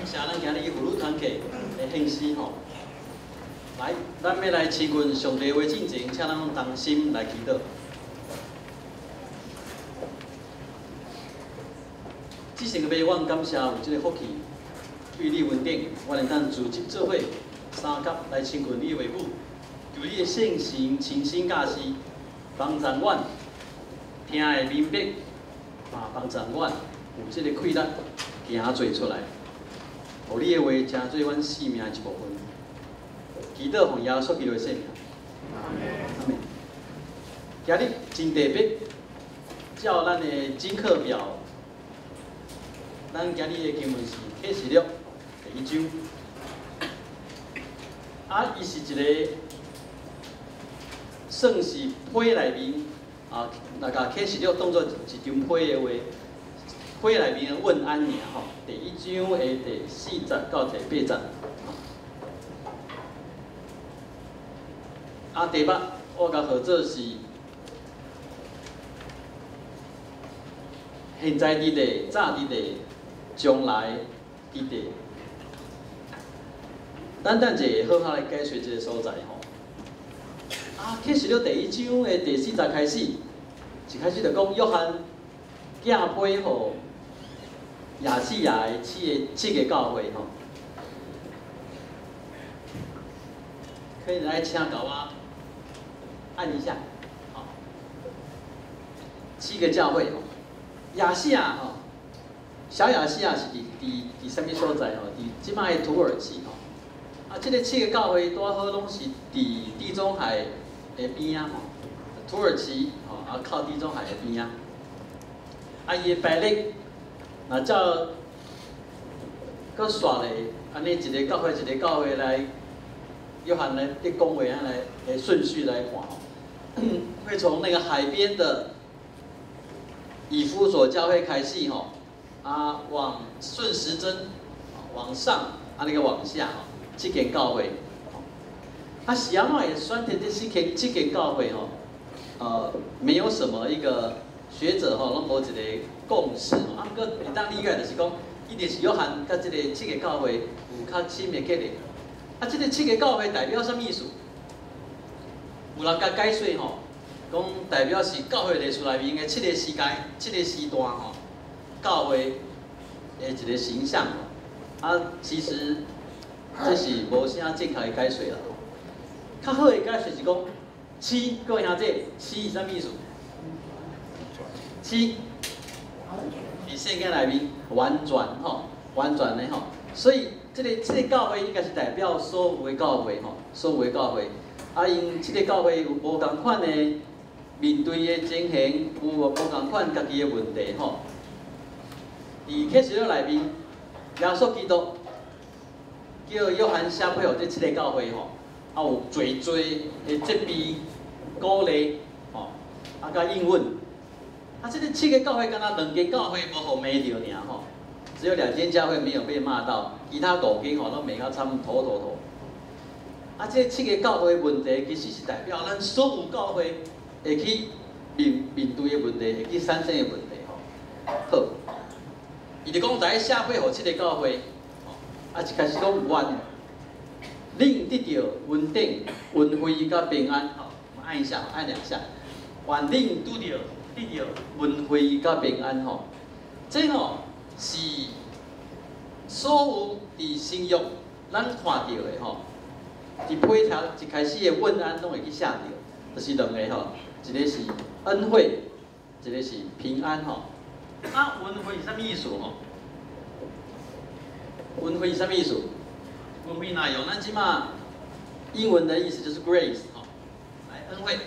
感謝咱今日婦女團契的獻詩吼。來，咱欲來親近上帝話進前，請咱同心來祈禱。至聖的父，阮感謝有這个福氣，對你恩典，阮會當組織做伙相佮來親近你的話語，求你的聖神親身教示，幫助阮聽會明白，嘛幫助阮有這个氣力行做出來，予你的話成做阮生命的一部分。祈禱奉耶穌基督的聖名。阿們。今日真特別，照咱的真課表，咱今日的經文是啟示錄第一章。啊，伊是一个算是批內面啊，若共啟示錄當做一張批的話，批內面的問安爾吼，第一章的第四節到第八節。啊，題目我共號做是現在佇地，早佇地，將來佇地。咱等者會好好來解說這个所在吼。啊，啟示錄第一章的第四節開始，一開始就講約翰寄批予亞細亞的七个教會吼。可以來請共我按一下，好，七個教會吼，亞細亞吼，小亞細亞是佇啥物所在吼？佇這擺的土耳其吼。啊，這个七個教會拄好攏是佇地中海的邊仔吼，土耳其吼啊靠地中海的邊仔。啊，伊的排列，若照閣煞咧，按呢一個教會一個教會來。約翰來佇講話按呢來順序來看吼，會從那個海邊的以弗所教會開始吼，啊往順時針往上，啊那個往下吼，七間教會，啊是按怎會選擇這七間教會吼？沒有什麼一個學者吼，攏無一個共識。啊，毋過會當理解就是講，一定是約翰佮這个七个教會有較親密結連。啊，這个七个教會代表啥物意思？有人共解說吼，講代表是教會歷史內面的七个時間、七个時段吼，教會的一个形象。啊，其實這是無啥正確的解說啦。較好的解說是講，七，各位兄弟，七是啥物意思？七，佇聖經內面完全吼，完全的吼，所以。這个教會應該是代表所有的教會吼，所有的教會。啊，𪜶七个教會有無仝款的面對的情形，有無仝款家己的問題吼。佇啟示錄內面，耶穌基督叫約翰寫批予這七个教會吼，啊有濟濟的責備、鼓勵吼，啊佮應允。啊，這个七个教會敢若兩間教會無予罵著爾吼。只有兩間教會沒有被罵到，其他五間吼攏罵甲慘妥妥妥。啊，這七个教會問題其實是代表咱所有教會會去面面對的問題，會去產生的問題吼。好，伊就講在寫批予七个教會，啊一開始講願恁得著恩典、恩惠佮平安，吼，我按一下，按兩下，願恁拄著得著恩惠佮平安，吼，這吼是所有佇新約咱看著的吼，佇批頭一開始的問安攏會去寫著，就是兩个吼，一个是恩惠，一个是平安吼。啊，恩惠是啥物意思吼？恩惠是啥物意思？恩惠若用咱這馬英文的意思就是 grace 吼，來恩惠。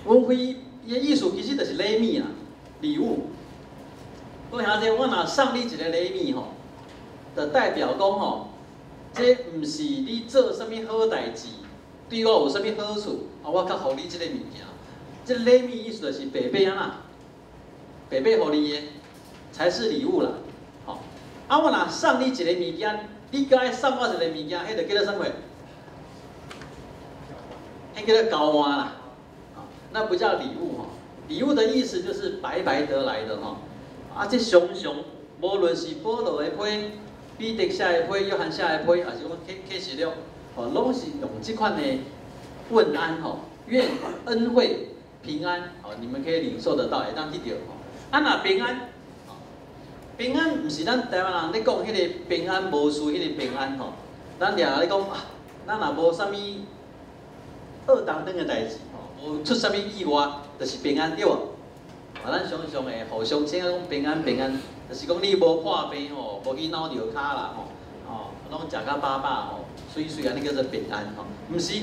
恩惠伊的意思其實就是禮物啦，禮物。各位兄弟，我若送你一个禮物吼，就代表講吼，這毋是你做啥物好代誌，對我有啥物好處，啊，我才予你這个物件。這个禮物意思就是白白按怎，白白予你的，才是禮物啦。吼，啊，我若送你一个物件，你閣愛送我一個物件，彼就叫做啥物？彼叫做交換啦。那不叫禮物吼，禮物的意思就是白白得來的吼。啊，這常常無論是保羅的批、彼得寫的批、約翰寫的批，抑是講啟示錄，吼，攏是用這款的問安吼，願恩惠平安，吼，你們可以領受得到，會當得著吼。啊，若平安，平安毋是咱台灣人咧講彼个平安無事，彼个平安吼。咱定定咧講啊，咱若無啥物惡當當的代誌吼，無出啥物意外，就是平安對無？啊，咱常常會互相稱講平安平安，就是講你無破病吼，無去扭著跤啦吼，吼，攏食甲飽飽吼，媠媠按呢叫做平安吼，毋是，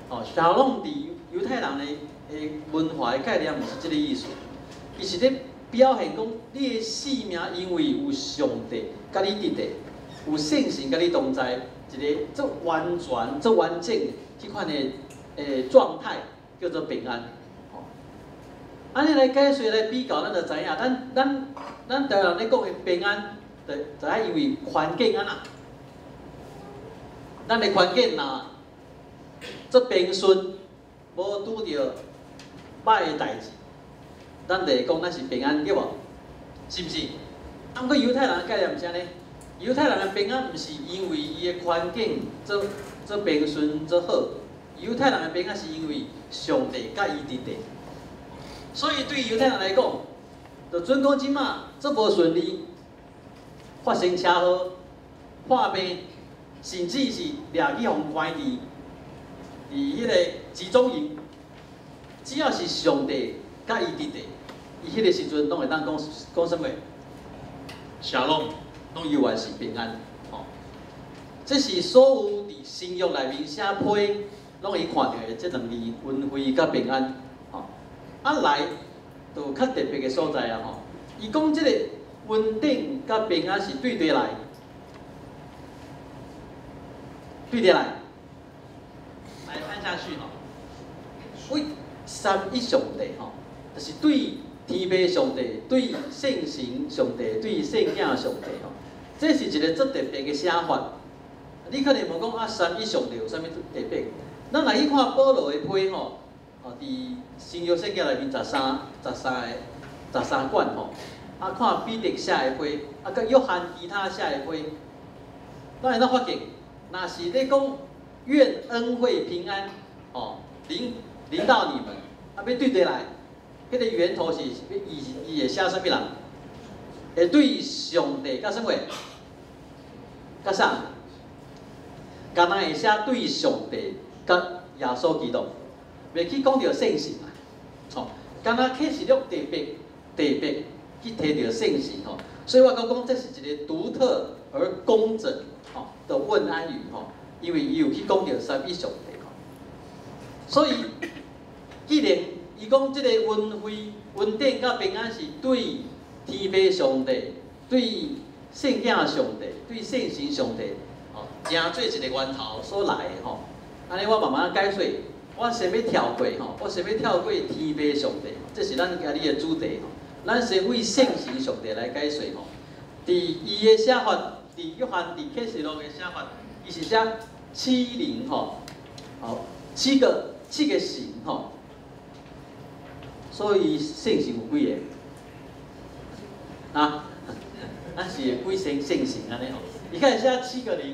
吼，沙龍佇猶太人的文化的概念毋是這个意思，伊是咧表現講你的性命因為有上帝佮你佇咧，有聖神佮你同在，一个足完全、足完整這款的狀態，叫做平安。按呢來解說來比較，咱就知影，咱台灣人咧講的平安，就知影因為環境按怎，咱的環境若足平順，無拄著歹的代誌，咱就會講咱是平安，對無？是毋是？啊，毋過猶太人的概念毋是按呢，猶太人的平安毋是因為伊的環境足足平順足好，猶太人的平安是因為上帝佮伊佇咧。所以對猶太人來講，就準講這馬足無順利，發生車禍、破病，甚至是掠去予關佇彼个集中營，只要是上帝佮伊佇咧，伊彼个時陣攏會當講講啥物？沙龍，攏猶原是平安。吼，這是所有佇新約內面寫批，攏會看著的這兩字恩惠佮平安。吼，啊來，就較特別的所在啊！吼，伊講這個恩典佮平安是對佗來，對佗來，來看下去吼，為三一上帝吼，就是對天父上帝、對聖神上帝、對聖囝上帝吼，這是一個足特別的寫法。你可能問講啊，三一上帝有啥物特別？咱來去看保羅的批吼。哦，佇新約聖經內面十三個十三卷吼，啊，看彼得寫的批，啊，佮約翰其他寫的批，咱會當發現，若是咧講願恩惠平安，哦，臨到你們，啊，欲對佗來，彼个源頭是伊會寫啥物人？會對上帝佮啥物？佮啥？敢若會寫對上帝佮耶穌基督。袂去講著聖神啊，吼，敢若啟示錄特別特別去提著聖神吼，所以我講講這是一个獨特而工整吼的問安語吼，因為伊有去講著三一上帝吼，所以既然伊講這个恩惠、恩典佮平安是對天父上帝、對聖囝上帝、對聖神上帝，吼，成做一个源頭所來的吼，按呢我慢慢解說。我先欲跳過吼，我先欲跳過天父上帝，這是咱今日的主題吼。咱先為聖神上帝來解說吼。佇伊的寫法，佇約翰佇啟示錄的寫法，伊是寫七靈吼，好七個神吼。所以聖神有幾個？啊，咱是幾神聖神按呢吼？你看寫七個靈，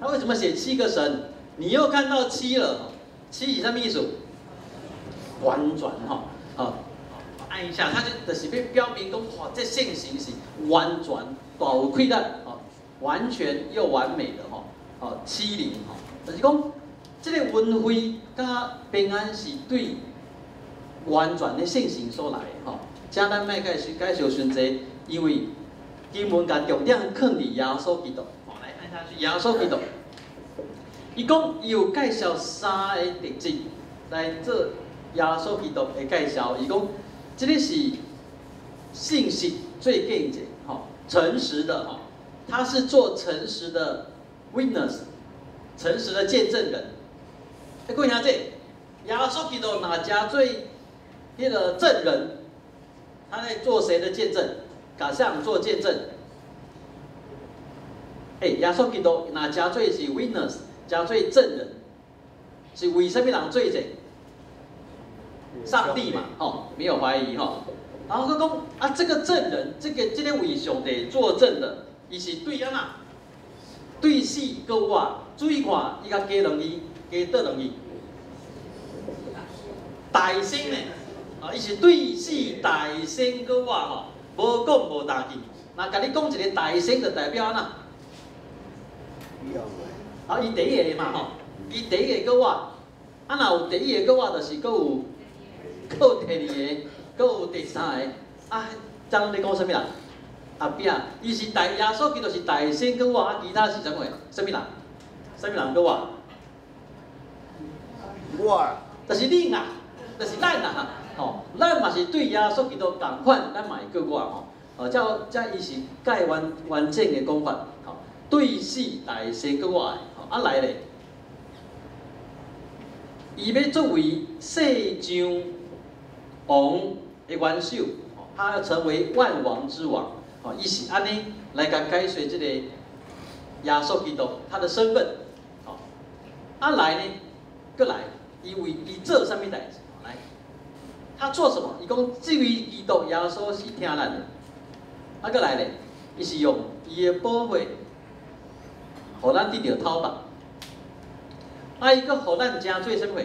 他為什麼寫七個神？你又看到七了。七是啥物意思？完全吼，好，按一下，它就是欲表明講，哇，這聖神是完全大有氣力，吼，完全又完美的吼，吼，七靈吼，就是講，這个恩惠佮平安是對完全的聖神所來的吼。請咱莫解釋解釋傷濟，因為經文共重點囥佇耶穌基督，吼，來按下去，耶穌基督。伊講，伊有介紹三个特質來做耶穌基督的介紹。伊講，這个是信實做見證，吼，誠實的，吼，他是做誠實的 witness，誠實的見證人。欸，各位兄弟，耶穌基督若成做彼个證人，他在做誰的見證？共啥人做見證？欸，耶穌基督若成做是 witness。成做證人，是為啥物人做證？上帝嘛，吼，沒有懷疑吼。然後閣講啊，這個證人，這個為上帝作證的，伊是對按怎？對死閣活，注意看，伊共加兩字，加佗兩字？大聲呢？啊，伊是對死大聲閣活吼，無講無代誌。若共你講一個大聲，就代表按怎？啊，伊第一個嘛吼，伊第一個閣活，啊，若有第一個閣活，就是閣有，閣有第二個，閣有第三個。啊，這攏咧講啥物人？後壁，伊是大耶穌基督是大先閣活，啊，其他是啥物？啥物人？啥物人閣活？我。就是恁啊，就是咱啊，吼，咱嘛是對耶穌基督仝款，咱嘛會閣活吼。哦，這這伊是蓋完完整的講法，吼，對死大聲閣活的，吼，啊來咧，伊欲作為世上王的元首，他要成為萬王之王，吼，伊是按呢來共解說這個耶穌基督他的身份，吼，啊來呢，閣來，伊為伊做啥物代誌？來，他做什麼？伊講這位基督耶穌是疼咱的。啊，閣來咧，伊是用伊的寶血，予咱得著討放。啊，伊閣予咱成做啥物貨？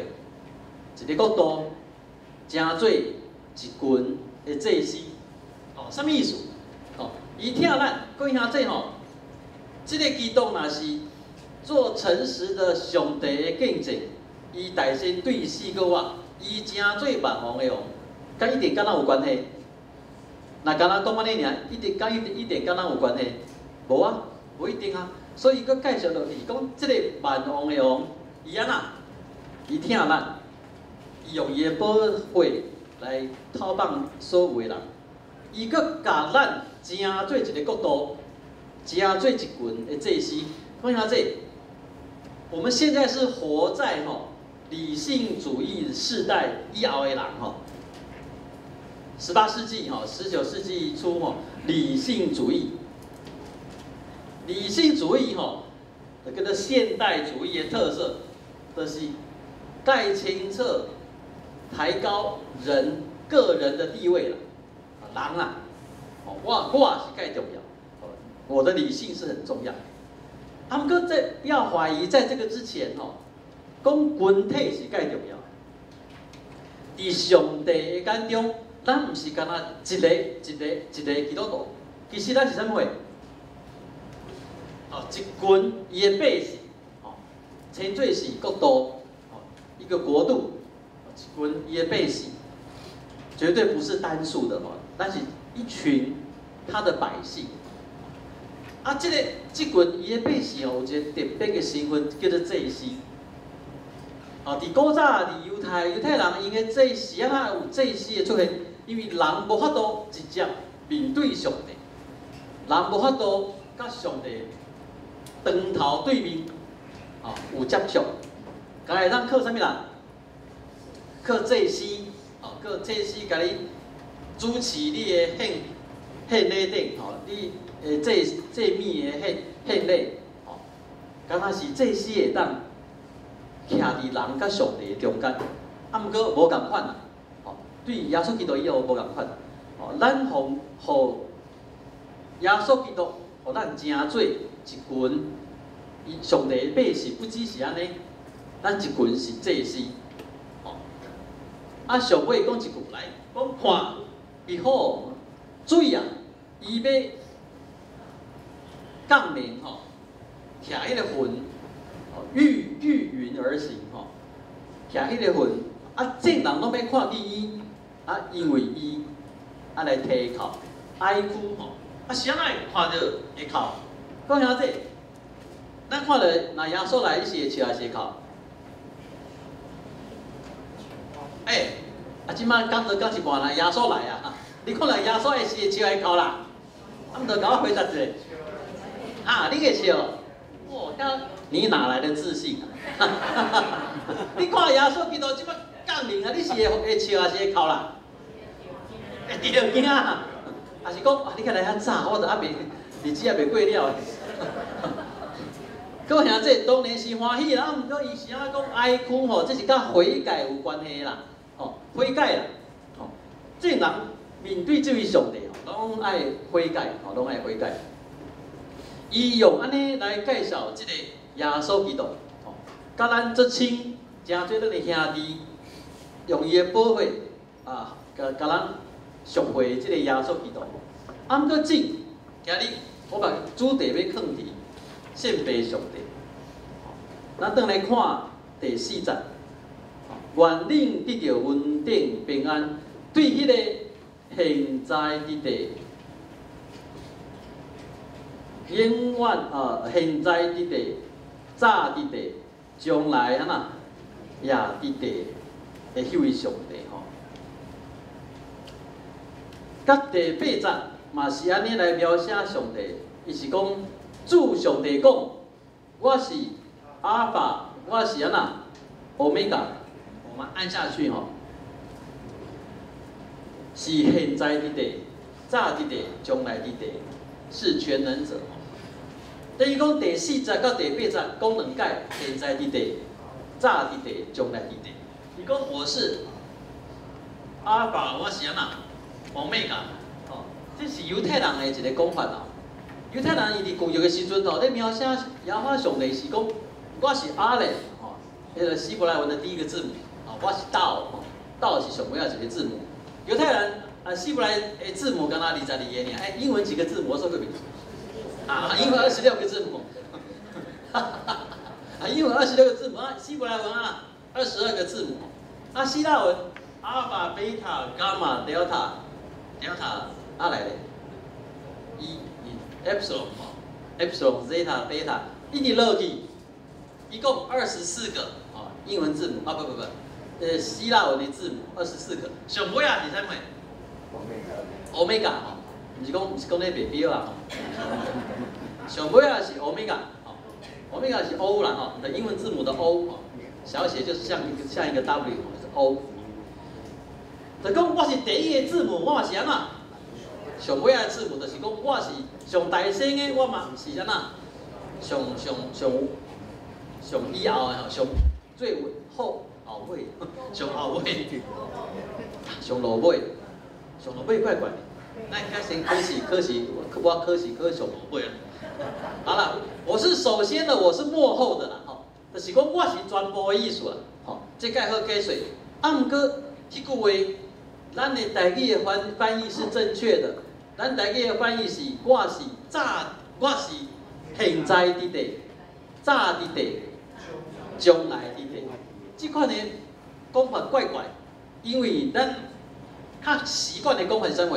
一个國度，成做一群的祭司。哦，啥物意思？哦，伊疼咱，各位兄弟吼，這個基督若是做誠實的上帝的見證，伊大先對死閣活，伊成做萬王的王，佮一定佮咱有關係。若敢若講按呢爾，一定佮一定佮咱有關係？無啊，無一定啊。所以閣介紹落去，講這個萬王的王，伊按怎？伊疼咱，伊用伊的寶血來討放所有的人，伊閣共咱成做一個國度，成做一群的祭司。講啥這？我們現在是活在吼理性主義世代以後的人吼。18世紀吼，19世紀初吼，理性主義，理性主義吼，就叫做現代主義的特色，就是蓋清楚、抬高人個人的地位啦，人啊，我是蓋重要，我的理性是很重要。啊，毋過這不要懷疑，在這個之前吼，講群體是蓋重要。佇上帝的眼中，咱毋是干焦一个一個一個基督徒，其實咱是啥物貨？哦，一群伊的百姓，哦，稱做是國度，哦，一個國度，一群伊的百姓，絕對不是單數的哦，咱是一群他的百姓。啊，這個這群伊的百姓哦，有一個特別的身份，叫做祭司。哦，佇古早佇猶太人，𪜶的祭司按怎有祭司的出現？因為人無法度直接面對上帝，人無法度佮上帝當頭對面，哦，有接觸，敢會當靠啥物人？靠祭司，哦，靠祭司共你主持你的獻禮頂，吼，你的祭物的獻禮，吼，敢若是祭司會當徛佇人佮上帝的中間，啊，毋過無仝款啦，吼，對耶穌基督以後無仝款，吼，咱予予耶穌基督，予咱成做一群，伊上帝的百姓不只是按呢，咱一群是祭司，吼，啊，上尾講一句來，講看，Behold，注意啊，伊欲降臨吼，騎彼个雲，御雲而行吼，騎彼个雲，啊，眾人攏欲看見伊，啊，因為伊啊來提哭哀哭吼，啊是按怎會看著會哭？講兄弟，咱看著若耶穌來，你是會笑抑是會哭？欸，啊，這擺講著講一半啦，耶穌來啊，你看著耶穌會是會笑會哭啦？啊，毋著共我回答一下。啊，你會笑？哦，遐你哪來的自信啊？你看耶穌基督這擺降臨啊，你是會笑抑是會哭啦？會著驚啊！抑是講啊，你較來遐早，我都猶未日子猶未過了。各位兄弟，當然是歡喜啦，啊，毋過伊是按怎講哀哭吼，這是佮悔改有關係啦。吼，悔改啦，吼，這人面對這位上帝吼，攏愛悔改，吼，攏愛悔改。伊用按呢來介紹這個耶穌基督，吼，佮咱做親，誠濟咱的兄弟，用伊的寶血啊，共共咱贖回這個耶穌基督。啊，毋過這今日我把主題欲放佇獻俾上帝。咱轉來看第四節，願恁得著恩典平安，對彼個現在佇地，永遠啊，現在佇地，早佇地，將來按怎也佇地的彼位上帝吼。佮第八節嘛是按呢來描寫上帝，伊是講主上帝講，我是阿爾法，我是按怎歐米伽，我們按下去吼，是現在佇地，早佇地，將來佇地，是全能者。等於講第四節到第八節講兩擺，現在佇地，早佇地，將來佇地。伊講我是阿爾法，我是按怎歐米伽，吼，這是猶太人的一个講法哦。猶太人伊佇舊約的時陣吼，咧描寫耶和華上帝是講，我是阿勒，吼，彼个希伯來文的第一個字母，啊，我是道，吼，道是上尾仔一个字母。猶太人啊，希伯來的字母敢若22個爾，欸，英文幾個字母？我說過未？啊，英文26個字母，哈哈啊，英文二十六個字母啊，希伯來文啊，22個字母，啊，希臘文，阿爾法、貝塔、伽馬、德爾塔、德爾塔，啊來咧，E E、Epsilon 吼，Epsilon、Zeta、Beta，一直落去，一共二十四個哦，英文字母啊，不不不，希臘文的字母二十四個，上尾仔是啥物？歐米伽吼，毋是講咧賣錶啊吼，上尾仔是歐米伽，吼，歐米伽是 O 啦吼，的英文字母的 O 吼，小寫就是像一個 W，是 O。就講我是第一個字母，我嘛是按怎？上尾仔字母就是講我是上大聲的，我嘛毋是按怎？上上上上以後的吼，上最後後尾，上後尾，上落尾，上落尾怪怪的。那應該先考試考試，我考試考上落尾啊。好啦，我是首先的，我是末後的啦，吼，就是講我是全部的意思啦，吼，這蓋好解釋。啊，毋過這句話，咱的台語的翻譯是正確的。咱台語的翻譯是，我是早，我是現在佇地，早佇地，將來佇地。這款的講法怪怪，因為咱較習慣的講法是啥物？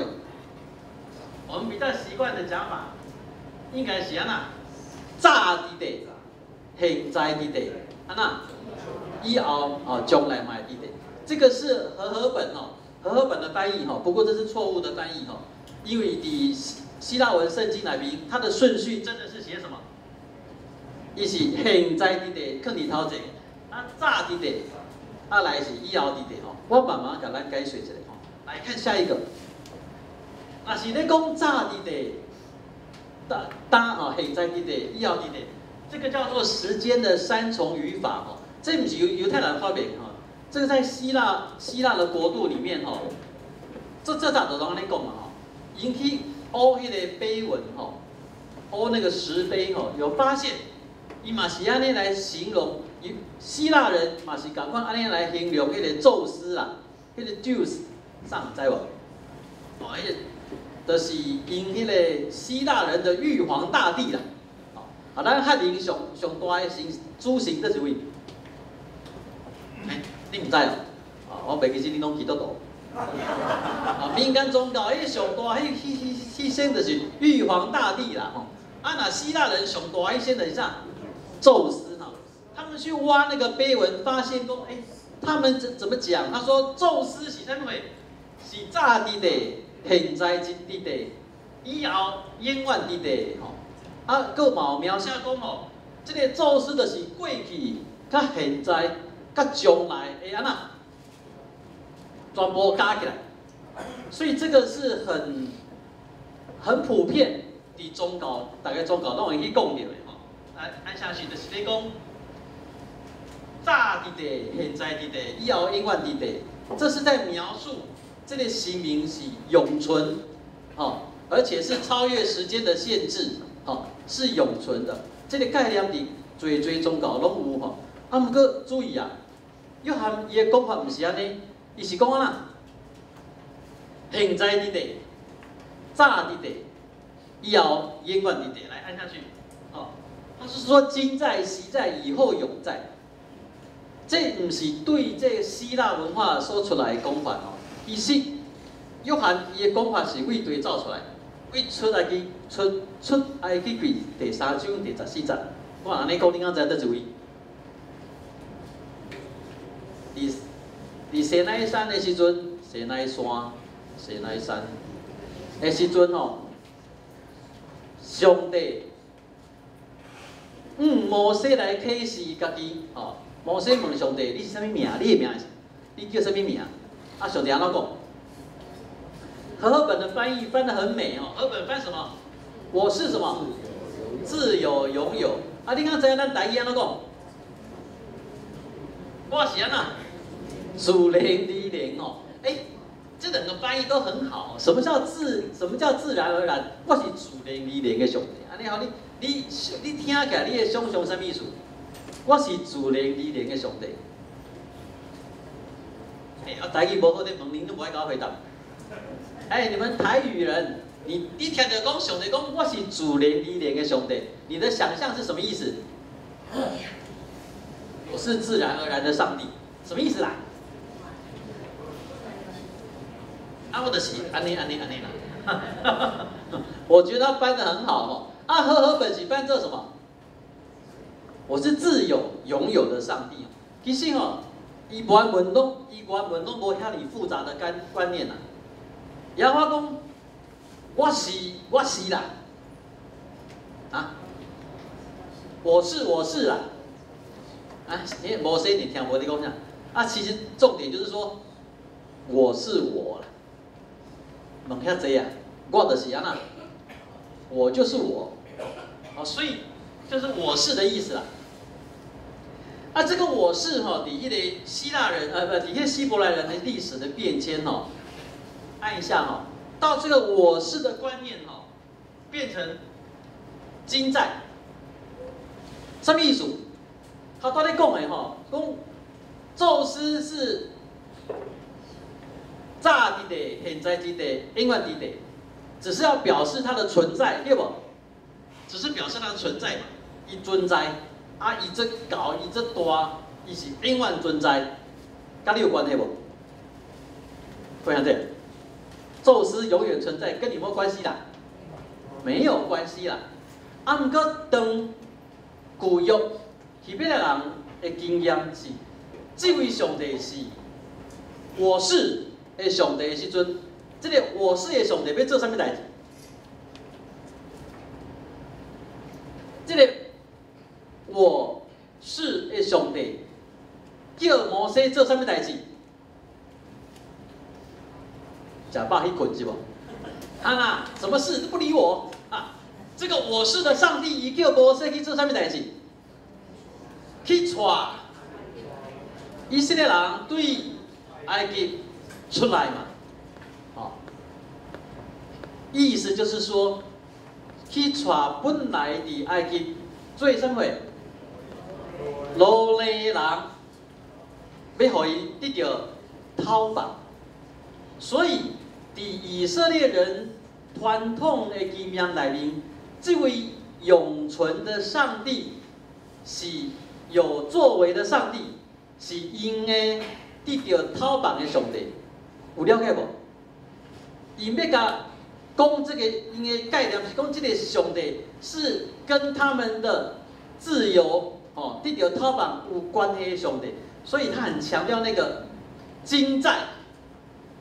我們比較習慣的講法，應該是按怎？早佇地，現在佇地，按怎？以後哦，將來嘛會佇地。這個是和合本哦，和合本的翻譯哈，不過這是錯誤的翻譯哈，因為佇希臘文聖經內面，它的順序真的是寫什麼？伊是現在佇地，囥佇頭前，啊早佇地，啊來是以後佇地吼。我慢慢共咱解釋一下吼。來看下一個，若是咧講早佇地，當當吼現在佇地，以後佇地，這個叫做時間的三重語法吼。這毋是猶太人發明吼，這個在希臘的國度裡面吼，這早就攏按呢講嘛吼。𪜶去挖彼个碑文吼，挖那個石碑吼，有發現，伊嘛是按呢來形容，希臘人嘛是仝款按呢來形容彼个宙斯啦，彼个 Zeus 啥毋知無？哦，彼个就是𪜶彼个希臘人的玉皇大帝啦。哦，啊，咱漢人上上大的神主神佗一位？欸，你毋知哦？啊，我袂記得你攏基督徒。啊，民間宗教彼上大彼彼彼彼仙就是玉皇大帝啦，吼。啊，若希臘人上大彼仙就是啥？宙斯哈。他們去挖那個碑文，發現講，欸，他們怎麼講？他說宙斯是啥物？是早佇地，現在佇地，以後永遠佇地，吼。啊，閣嘛有描寫講吼，這個宙斯就是過去、佮現在、佮將來會按怎？全部加起來，所以這個是很普遍，佇宗教，逐个宗教攏會去講著的吼。按按下去就是咧講，早佇地，現在佇地，以後永遠佇地。這是在描述這個神明是永存，吼，而且是超越時間的限制，吼，是永存的。這個概念佇濟濟宗教攏有吼。啊，毋過注意啊，約翰伊的講法毋是按呢，伊是講按怎？現在佇地，早佇地，以後永遠佇地，來按下去，吼，他是說今在、昔在、以後永在。這毋是對這個希臘文化所出來的講法吼。其實約翰伊的講法是對佗走出來，對出埃及記第三章第14節。我按呢講，你敢知佗一位？佇西奈山的時陣，西奈山，西奈山的時陣吼，上帝摩西來啟示家己吼。摩西問上帝：你是啥物名？你的名是？你叫啥物名？啊，上帝按怎講？和合本的翻譯翻得很美哦。和合本翻什麼？我是什麼？自有永有。啊，你敢知影咱台語按怎講？我是按怎？自然而然哦。欸，這兩個翻譯都很好。什麼叫自？什麼叫自然而然？我是自然而然的上帝。按呢吼，你聽起來，你會想象啥物意思？我是自然而然的上帝。欸，啊，台語無好咧問恁，都無愛共我回答。欸，你們台語人，你聽著講上帝講我是自然而然的上帝，你的想象是什麼意思？我是自然而然的上帝，什麼意思啦？啊，我就是按呢按呢按呢啦。我覺得他翻得很好哦。啊，和合本是翻做什麼？我是自有永有的上帝。其實吼，伊原文攏無遐爾複雜的觀念啦。耶和華講，我是我是啦，啊，我是我是啦，啊，你無說你聽無你講啥？啊，其實重點就是說，我是我啦。問遐濟啊，我就是按怎，我就是我，哦，所以就是我是的意思啦。啊，這個我是吼，佇彼個希臘人，不，佇彼個希伯來人的歷史的變遷吼，按一下吼，到這個我是的觀念吼，變成今在，什麼意思？他拄咧講的吼，講宙斯是早佇地，現在佇地，永遠佇地，只是要表示它的存在，對無？只是表示它的存在嘛，伊存在。啊！伊這高，伊這大，伊是永遠存在，佮你有關係無？會按這，宙斯永遠存在，跟你有沒有關係啦？沒有關係啦。啊，毋過當舊約希伯來人的經驗是，這位上帝是我是的上帝的時陣，這個我是的上帝欲做啥物代誌？這個我是的上帝，叫摩西做啥物代誌？食飽去睏是無？哈娜，什麼事都不理我啊！這個我是的上帝，伊叫摩西去做啥物代誌？去帶以色列人對埃及出來嘛？哦，意思就是說，去帶本來佇埃及做啥物？奴隸人，欲予伊得著討放，所以佇以色列人傳統的經驗內面，這位永存的上帝是有作為的上帝，是𪜶的得著討放的上帝，有了解無？𪜶欲共講這個𪜶的概念是講這個上帝是跟他們的自由。哦，得著討放有關係的上帝，所以他很強調那個今在，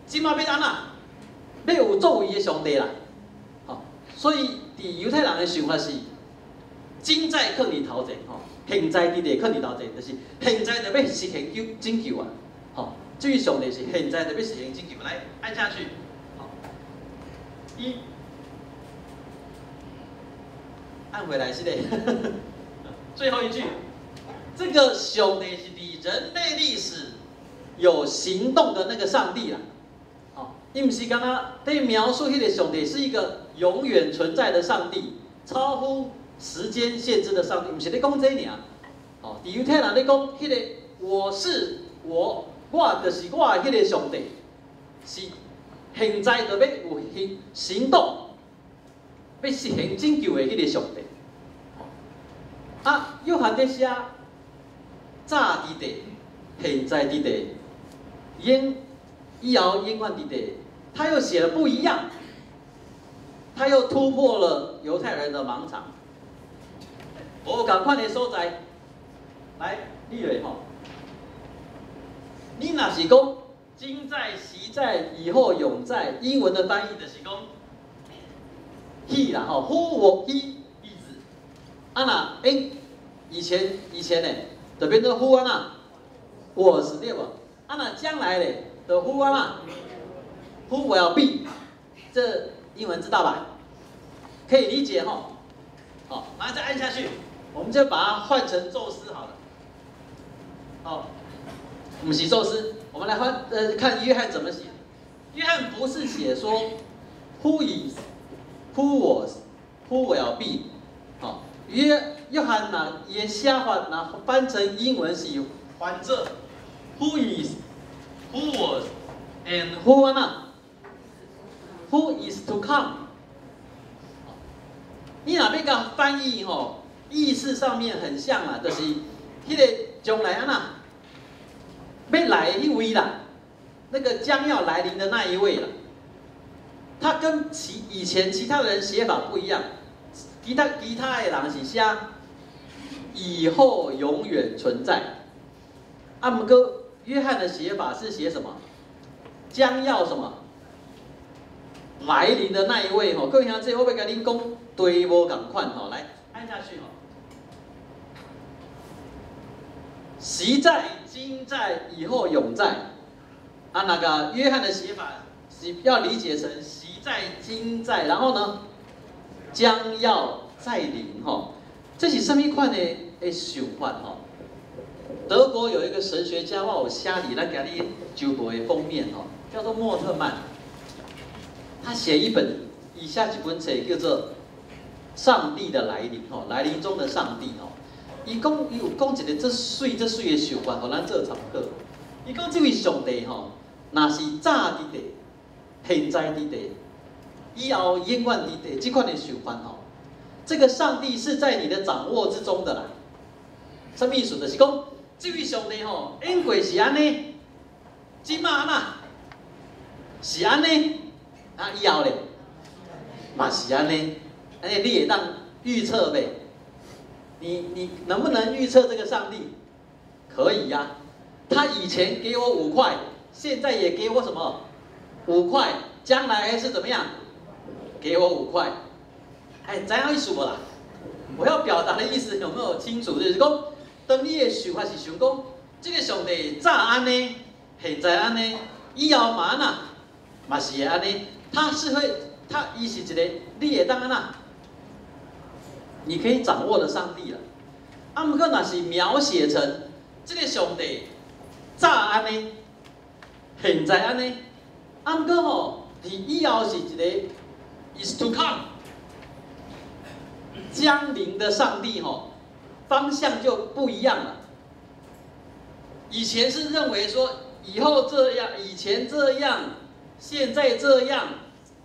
這馬欲按怎，欲有作為的上帝啦。哦，所以佇猶太人的想法是，今在囥佇頭前，吼，現在佇咧囥佇頭前，就是現在就欲實現救拯救啊。吼，這位上帝是現在就欲實現拯救，來按下去，好，一，按回來是咧，最後一句。這個上帝是佇人類歷史有行動的那個上帝啦。哦，伊毋是干焦佇描述彼個上帝是一個永遠存在的上帝，超乎時間限制的上帝，毋是咧講這爾。哦，佇猶太人咧講，彼個我是我，我就是我的彼個上帝，是現在就欲有行動，欲實行拯救的彼個上帝。啊，約翰佇寫早佇地，現在佇地，永以後永遠佇地，他又寫的不一樣，他又突破了猶太人的盲腸。無仝款的所在，來，你來吼。你若是講今在、昔在、以後永在，英文的翻譯就是講 he 啦吼，who 我 he is，啊若欸，以前呢，就變做 who 啊呐，was 對無？啊若將來咧，就 who 啊呐，who will be，這英文知道吧？可以理解吼。好，然後再按下去，我們就把它換成宙斯好了。好，毋是宙斯，我們來換看約翰怎麼寫。約翰不是寫說 who is, who was, who will be。好，約翰若伊的寫法若翻成英文是翻做 who is, who was, and who 啊 who is to come。你若欲共翻譯吼，意思上面很像啊，就是彼個將來按怎欲來的彼位啦，那個將要來臨的那一位啦。他跟以前其他人寫法不一樣，其他的人是寫以後永遠存在。啊，毋過約翰的寫法是寫什麼？將要什麼？來臨的那一位吼，各位兄弟，我欲共恁講對無仝款吼，來按下去吼。昔在、今在、以後永在。啊，那個約翰的寫法是要理解成昔在、今在，然後呢，將要再臨吼。這是啥物款的想法吼？德國有一個神學家，我有寫佇咱今日周報的封面吼，叫做莫特曼。他寫一本，以下一本冊叫做《上帝的來臨》吼，來臨中的上帝吼。伊講，伊有講一個足媠足媠的想法，予咱做參考。伊講這位上帝吼，若是早佇地，現在佇地，以後永遠佇地，這款的想法吼，這個上帝是在你的掌握之中的啦。啥物意思？就是講，這位上帝吼，以過是按呢，這馬按怎是按呢，啊以後咧，嘛是按呢，按呢你會當預測袂？你能不能預測這個上帝？可以呀，他以前給我5塊，現在也給我什麼？五塊，將來還是怎麼樣？給我五塊。哎，知影意思無啦？我要表達的意思有沒有清楚？就是講，當你的想法是想講，這個上帝早按呢，現在按呢，以後嘛按怎，嘛是會按呢。他是會，他伊是一個，你會當按怎？你可以掌握的上帝啦。啊，毋過若是描寫成這個上帝早按呢，現在按呢，啊，毋過吼，佇以後是一個 is to come 將臨的上帝吼，方向就不一樣了。以前是認為說以後這樣，以前這樣，現在這樣，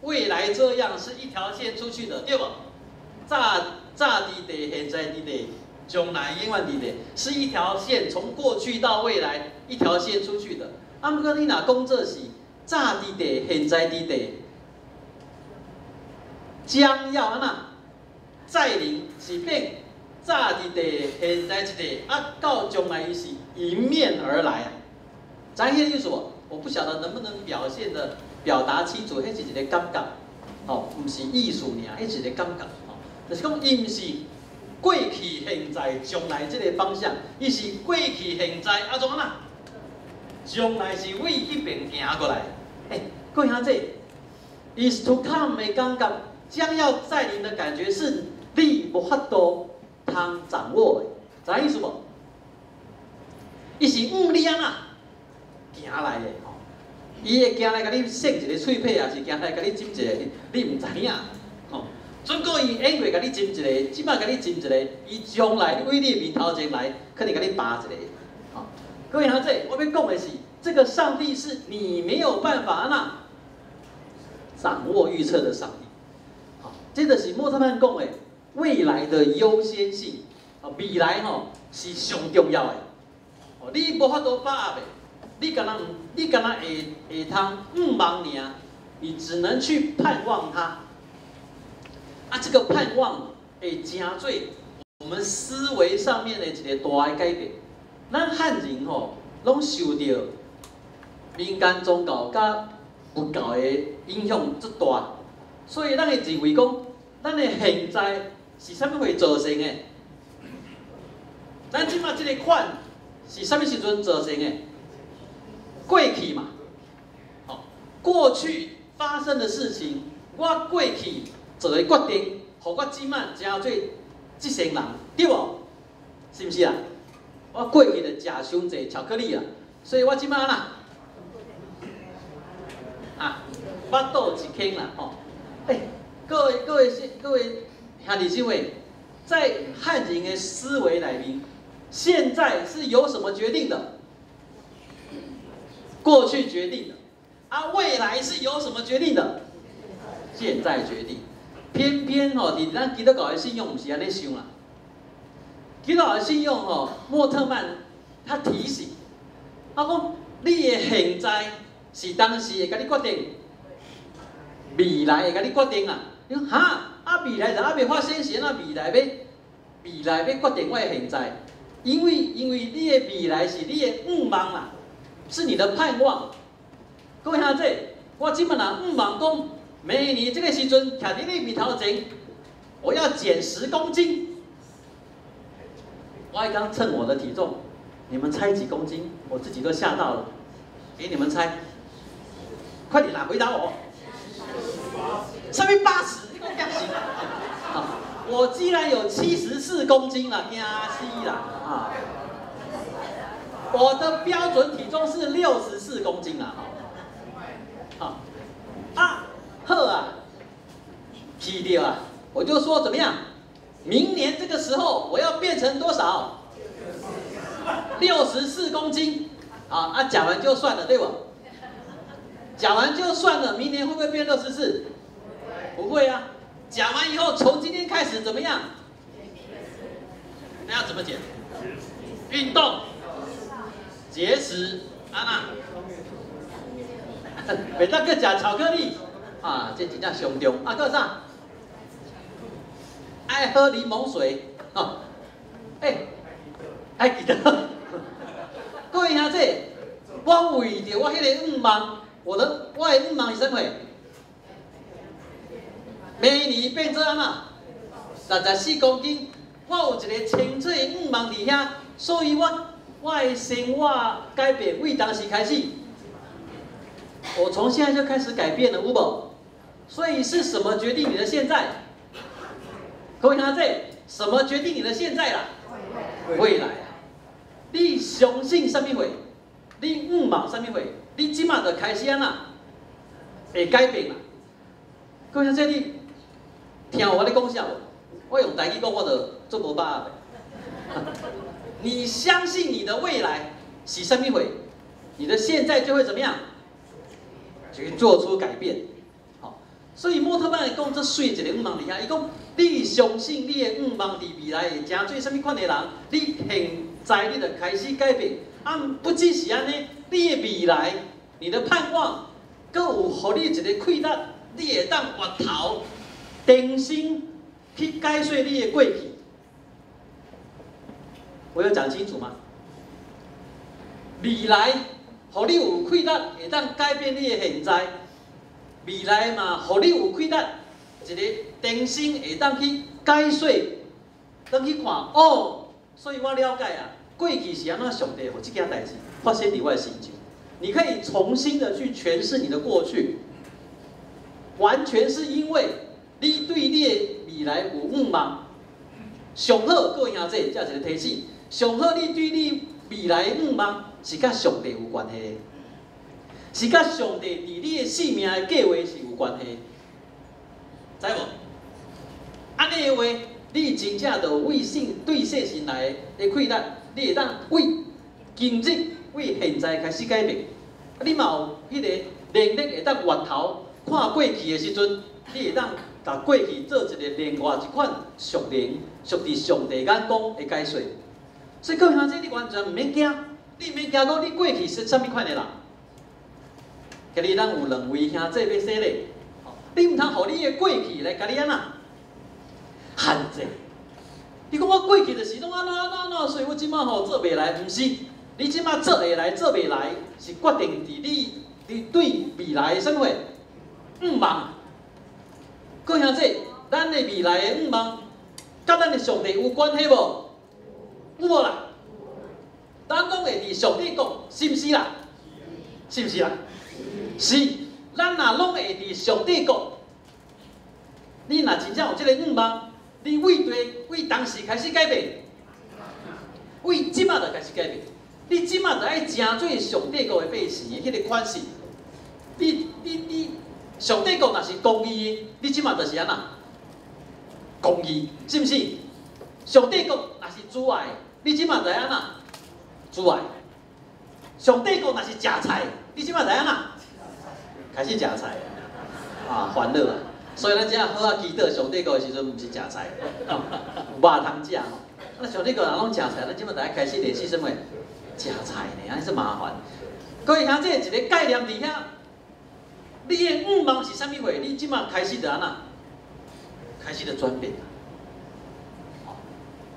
未來這樣，是一條線出去的，對無？早早佇地，現在佇地，將來永遠佇地，是一條線，從過去到未來一條線出去的。啊，毋過你若講這是早佇地，現在佇地，將要按怎再臨是變早佇地，現在佇地，啊，到將來伊是迎面而來啊。知影彼個意思無？我不曉得能不能表現的表達清楚，彼是一個感覺，吼，毋是意思爾，彼是一個感覺，吼，就是講伊毋是過去、現在、將來這個方向，伊是過去、現在啊，怎按怎？將來是為彼邊行過來。欸，各位兄弟，is to come 的感覺，將要再臨的感覺是你無法度通掌握的，知影意思無？伊是向你按怎？行來的吼。伊會行來共你扇一个喙䫌，抑是行來共你斟一个，你毋知影吼。準過伊演過共你斟一个，這擺共你斟一个，伊將來對你面頭前來，可能共你扒一个。吼，各位兄弟，我欲講的是，這個上帝是你沒有辦法那掌握預測的上帝。好，這就是莫特曼講的未來的優先性。未來吼是上重要的。哦，你無法度把握的，你干焦會會通向望爾，你只能去盼望它。啊，這個盼望會成做我們思維上面的一個大的改變。咱漢人吼，攏受著民間宗教佮佛教的影響足大，所以咱會認為講，咱的現在是啥物會造成的？咱這擺這个款是啥物時陣造成的？過去嘛，吼，過去發生的事情，我過去做的決定，予我這擺成做這世人，對無？是毋是啊？我過去就食傷濟巧克力啊，所以我這擺按怎？啊，腹肚一坑啦，吼！欸，各位各位各位兄弟姊妹，在漢人的思維內面，現在是由什麼決定的？過去決定的。啊，未來是由什麼決定的？現在決定。偏偏吼，佇咱基督教的信仰毋是按呢想啦。基督教的信仰吼，莫特曼他提醒，他講你的現在是當時會共你決定，未來會共你決定啊。你講哈？啊未來就猶未發生時，按怎未來欲決定我的現在？因為你的未來是你的向望啦，是你的盼望。各位兄弟，我這擺若向望講，明年這个時陣徛佇你面頭前，我要減10公斤。我剛稱我的體重，你們猜幾公斤？我自己都嚇到了，給你們猜，快點來回答我。啥物80？你講驚死！啊，我既然有74公斤了，驚死啦！啊，我的標準體重是64公斤啊！好，啊，好啊，起掉啊！我就說怎麼樣？明年這個時候我要變成多少？64公斤。啊啊，講完就算了，對不？講完就算了，明年會不會變64？不會啊。講完以後，從今天開始怎麼樣？那要怎麼減？運動、節食，按怎？袂當閣食巧克力啊！這真正上重啊！閣啥？愛喝檸檬水哦。欸，愛記得。各位兄弟，我為著我彼个向望，我的向望是啥物？明年變做按怎？64公斤，我有一个清楚的向望佇遐，所以我的生活改變，為當時開始，我從現在就開始改變了，有無？所以是什麼決定你的現在？各位兄弟，什麼決定你的現在啦？未來啊！你相信啥物貨？你向望啥物貨？你這馬就開始按怎？會改變啦！各位兄弟，你聽我咧講啥無？我用台語講，我就足無把握的。你相信你的未來是啥物貨？你的現在就會怎麼樣？就會做出改變。好，所以莫特曼講這媠一個向望佇遐，伊講你相信你的向望佇未來會成做啥物款的人，你現在你就開始改變。啊，不只是按呢，你的未來，你的盼望，閣有予你一个氣力，你會當越頭重新去改寫你的過去。我有講清楚嗎？未來，予你有氣力，會當改變你的現在。未來嘛，予你有氣力，一個重新會當去改寫，當去看哦。所以我了解啊，過去是按怎上帝予這件代誌發生佇我的身上。你可以重新的去詮釋你的過去，完全是因為你對你的未來有向望。上好，各位兄弟，這一个提醒：上好，你對你未來的向望是佮上帝有關係的。是佮上帝佇你的性命的計劃是有關係，知無？按呢的話，你真正就為性對世神來的氣力，你會當為今日、為現在開始改變。你嘛有彼個能力會當回頭看過去的時陣，你會當共過去做一個另外一款屬靈、屬佇上帝眼光的解說。所以各位兄弟，你完全毋免驚，你毋免驚講你過去是啥物款的人。今日咱有兩位兄弟欲洗禮，你毋通予你的過去來共你按怎限制。你講我過去就是攏按怎按怎按怎，所以我這擺吼做袂來，毋是，你這擺做會來做袂來，是決定佇你對未來的啥物願望。各位兄弟，咱的未來的願望，佮咱的上帝有關係無？有無啦？咱攏會佇上帝國，是毋是啦？是毋是啦？是，咱若攏會佇上帝國，你若真正有這個願望，你為對為當時開始改變，為這擺就開始改變。你這擺就愛成做上帝國的百姓的彼個款式。你，上帝國若是公義的，你這擺就是按怎？公義，是毋是？上帝國若是慈愛，你這擺就按怎？慈愛。上帝國若是食菜，你這擺就按怎？開始食菜，啊，煩惱啊！所以咱這好好祈禱上帝國的時陣，毋是食菜，有肉通食吼。那上帝國人攏食菜，咱這擺就愛開始練習啥物？食菜呢，按呢足麻煩。各位兄弟，一個概念佇遐，你的願望是啥物貨？你這擺開始就按怎？開始就轉變。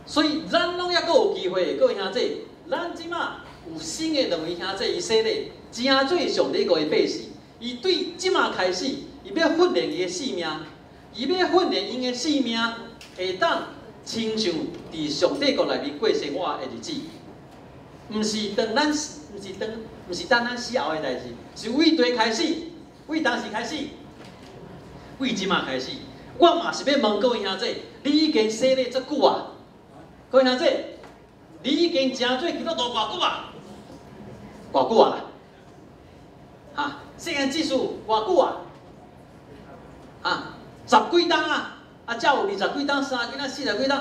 所以咱攏猶閣有機會，各位兄弟，咱這擺有新的兩位兄弟，伊洗禮，成做上帝國的百姓。伊對這擺開始，伊欲訓練伊的性命，伊欲訓練𪜶的性命，會當親像佇上帝國內面過生活的日子。毋是當咱，毋是當，毋是等咱死後的代誌，是為對開始，為當時開始，為這擺開始。我嘛是欲問各位兄弟，你已經洗禮足久啊？各位兄弟，你已經成做基督徒偌久啊？偌久啊啦？哈，聖言技術偌久啊？啊，十幾冬啊，啊，才有二十幾冬、三十幾冬、四十幾冬，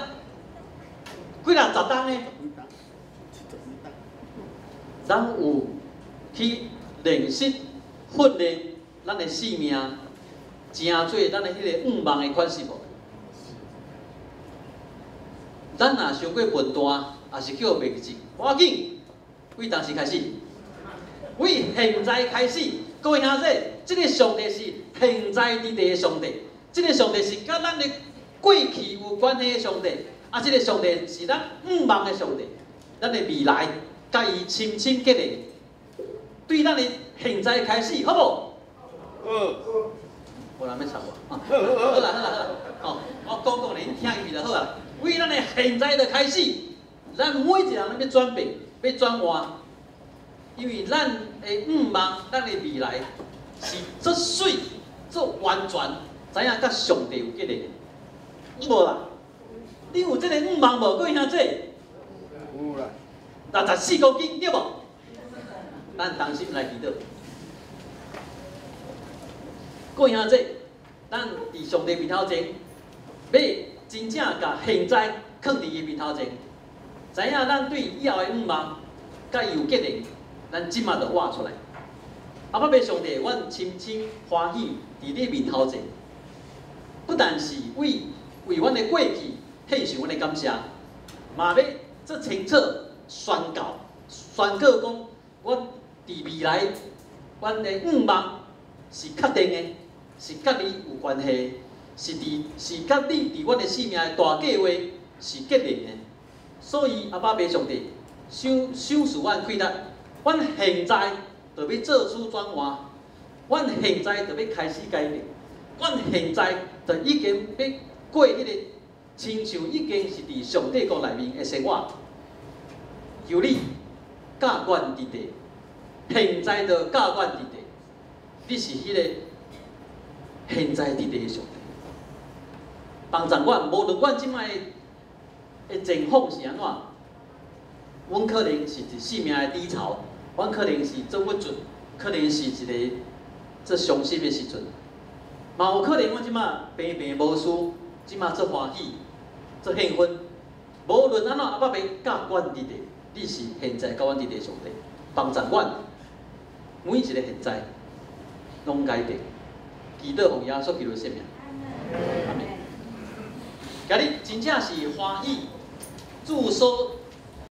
幾若十冬呢？咱有去練習訓練咱的性命，成做咱的彼個願望的款式無？咱若傷過笨蛋，也是叫袂記，無要緊，為當時開始，為現在開始，各位兄弟，這個上帝是現在佇地的上帝，這個上帝是佮咱的過去有關係的上帝，啊，這個上帝是咱願望的上帝，咱的未來佮伊深深結連，對咱的現在開始，好無？好。無人欲插我，好啦好啦好啦，哦，我講講恁聽入去就好啊。為咱的現在就開始，咱每一個人攏欲轉變，欲轉換，因為咱的願望，咱的未來是足媠、足完全，知影佮上帝有結連。有無啦？你有這個願望無？各位兄弟？有啦。64公斤對無？咱同心來祈禱。各位兄弟，咱佇上帝面頭前，欲真正共現在囥佇伊面頭前，知影咱對以後的願望，佮伊有結連，咱這馬就活出來。阿爸母上帝，阮深深歡喜佇你面頭前，不但是為為阮的過去獻上阮的感謝，嘛欲做清楚宣告宣告講，阮佇未來，阮的願望是確定的，是佮你有關係，是佇是佮你佇阮的生命的大計劃是結連的。所以阿爸母上帝，賞賞賜阮氣力，阮現在就欲做出轉換，阮現在就欲開始改變，阮現在就已經欲過彼個親像已經是佇上帝國內面的生活。求你教阮佇地，現在就教阮佇地，你是彼個現在佇地的上帝，幫助阮，無論阮這擺的情況是按怎，阮可能是佇生命的低潮，阮可能是足鬱卒，可能是一个足傷心的時陣，嘛有可能阮這馬平平無事，這馬足歡喜、足興奮。無論按怎，阿爸爸佮阮佇咧，你是現在佮阮佇咧上帝，幫助阮每一個現在攏改變。祈禱奉耶穌基督聖名，阿門。今日真正是歡喜，主所